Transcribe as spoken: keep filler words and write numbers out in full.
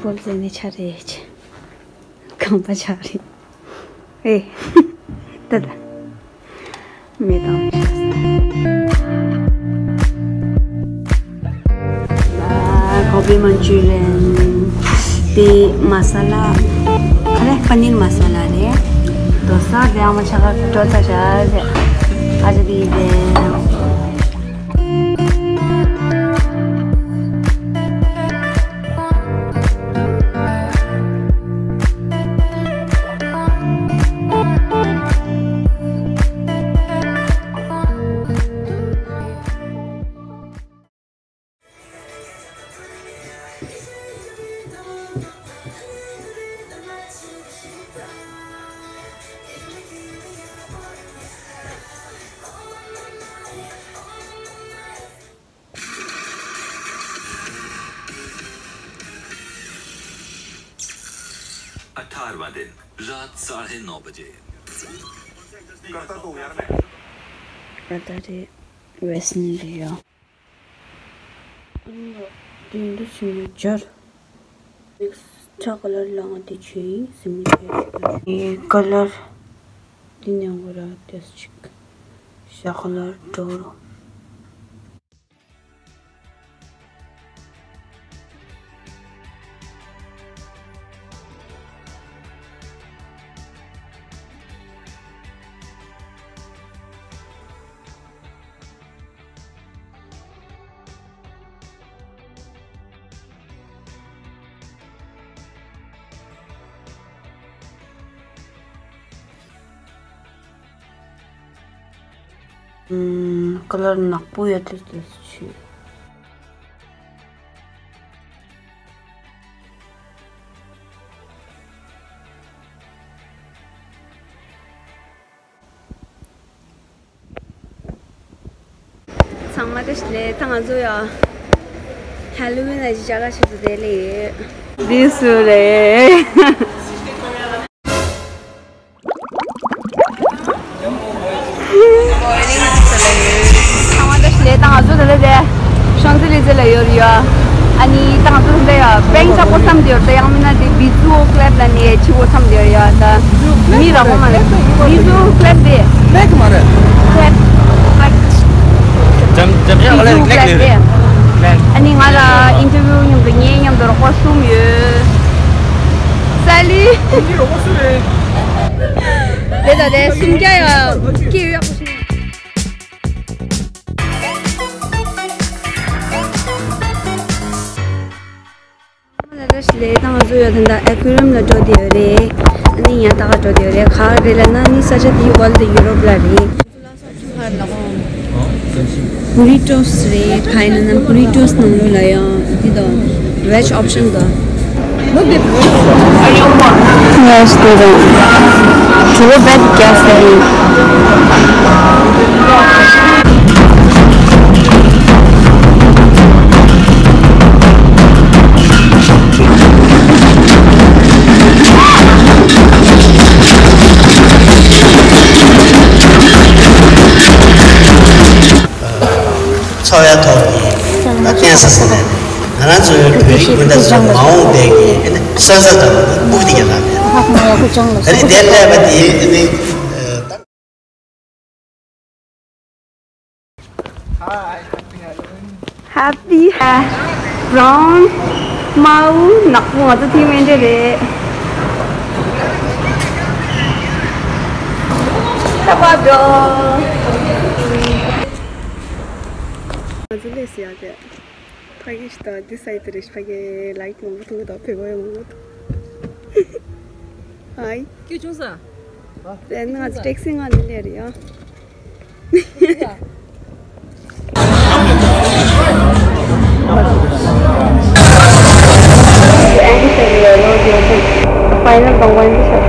བོལ་ཟེར་ནས་ཆ་རེད། གང་པ་ཆ་རེད། ཨེ། ད་ད། མེ་དང་། ཨ། གོ་བི་མན་ཅུ་རི་ཡན། དེ་མ་ས་ལ། ག་རེ། པ་ནིར་མ་ས་ལ་རེད། དོ་ས་དེ་ཨ་མ་ཆ་ག་འགྲོ་ཚར་ཤག་ཟེར། ཨ་ཅག་དེ་ཡིན་པས། अठारहवाँ दिन, रात साढ़े नौ बजे। करता तो हूँ यार मैं। करता थे। Western area. ཨ་ནི་དེ་འདི་ཞིག་ནས་སྦྱར། ནེགསི་ཊི་ཁ་ལར་ལ་ང་དེ་བྱས་ཡིན་ཟིན་མི་བྱས་ཤིག་ལ། ཨེ། ཁ་ལར་འདི་ནས་འོ་ར་དེ་ཅིག་ཤ་ཁ་ལར་འགྲོ་རོགས། ཨམ། ཁ་ལར་ནག་པོ་ཡོད་དུས་དུས་ཆུ། ཚང་མ་བཀྲ་ཤིས་བདེ་ལེགས། ད་ང་ཚོ་ཡ་ཧེ་ལོ་ཝིན་ལ་ཅིག་བཅར་ག་ཆེད་དུ་བསྡད་ལེ་ཡོད། འདི་སུ་རེད། ཚང་མ་བཀྲ་ཤིས་བདེ་ལེགས། ད་ང་ཚོ་ད་ལྟ་དེ་ཤང་ཛི་ལི་ཛེ་ལ་ཡོད་རེད་ཡ། ཨ་ནི་ད་ང་ཚོ་ད་ལྟ་ཡ་པེང་ཆགས་པོ་བསམ་དེ་ཡོད། ད་ཡང་མིན་ན་དེ་བི་ཛུ་ཨོ་ཀླེབ་ལ་ནས་ཆི་བོ་བསམ་དེ་ཡོད་ཡ། ད་མི་རག་པ་མ་རེད། བི་ཛུ་ཨོ་ཀླེབ་དེ། ཀླེབ་མ་རེད། ཀླེབ། ཀླེབ། འཇམ་འཇམ་ཡང་ཀླེབ་ཀླེབ་རེད། ཨ་ནི་ང་ལ་ཨིན་ཊར་བིའུ་མཉམ་དུ་ངའི་མཉམ་དུ་རོགས་པ་གསུམ་ཡོད། ས་ལི། ངའི་རོགས་པ་གསུམ་རེད། དེ་ད་དེ་སུམ་བརྒྱ་ཡ་སྐྱེས་ཡག་པོ་ཞིག་ལ་ལ་ཞིག་ལས་དང་བཟོ་ཡོད་དེ་འདྲ་ཨེ་ཁུ་རམ་ལ་འགྲོ་བསྡད་ཡོད་རེད། ཨ་ནི་ཡང་ད་ག་འགྲོ་བསྡད་ཡོད་རེད། ག་རེ་ལབ་ན་ནི་ས་ཆ་དེའི་ཝརལ་ཌི་ཡུ་རོབ་ལ་རེད། བུ་རི་ཊོས་རེད། ག་ཡིན་ན་བུ་རི་ཊོས་ནང་ལོགས་ལ་ཡང་འདི་དང་ཝེཇ་ཨོབ་ཤན་དང་། ཝེཇ་དེ་དང་དྲུག་བེད་རྒྱག་ས་རེད། འཚོ་བའི་ཐོག་ནས་ད་བསྟན་ས་ཟེར་ནས་ང་རང་ཚོའི་བོད་རིགས་སྤུན་ཟླ་ཚོའི་མ་འོངས་པའི་གི་ཨ་ནི་སོན་རྩ་དང་སྤུ་གུ་དེ་ག་ལ་མེད། ད་ནི་དེ་སླེབས་པ་དེ་ཨ་ནི། ཧེ་པི་ཧེ། བྷ་རའུན། དམར་པོ་ནག་པོ་ང་ཚོ་ཐིག་མེད་འདྲ་རེད། ད་བབ་འགྲོ། ང་ཚོ་སླེབས་ཡག་དེ། ཕ་གི་ཤི་ད་འདི་སའི་ཏི་རེ་ཤི་ཕ་གི་ལའིཀ་མང་པོ་ཐུག་གི་ད་བོད་པ་ཡང་མང་པོ་ཐུག་ཧའི། སྐྱིད་བྱུང་ས། དེ་ནི་ང་ཚོ་ཊེག་སི་ང་ནི་སླེབས་རེད་ཡ། Final one.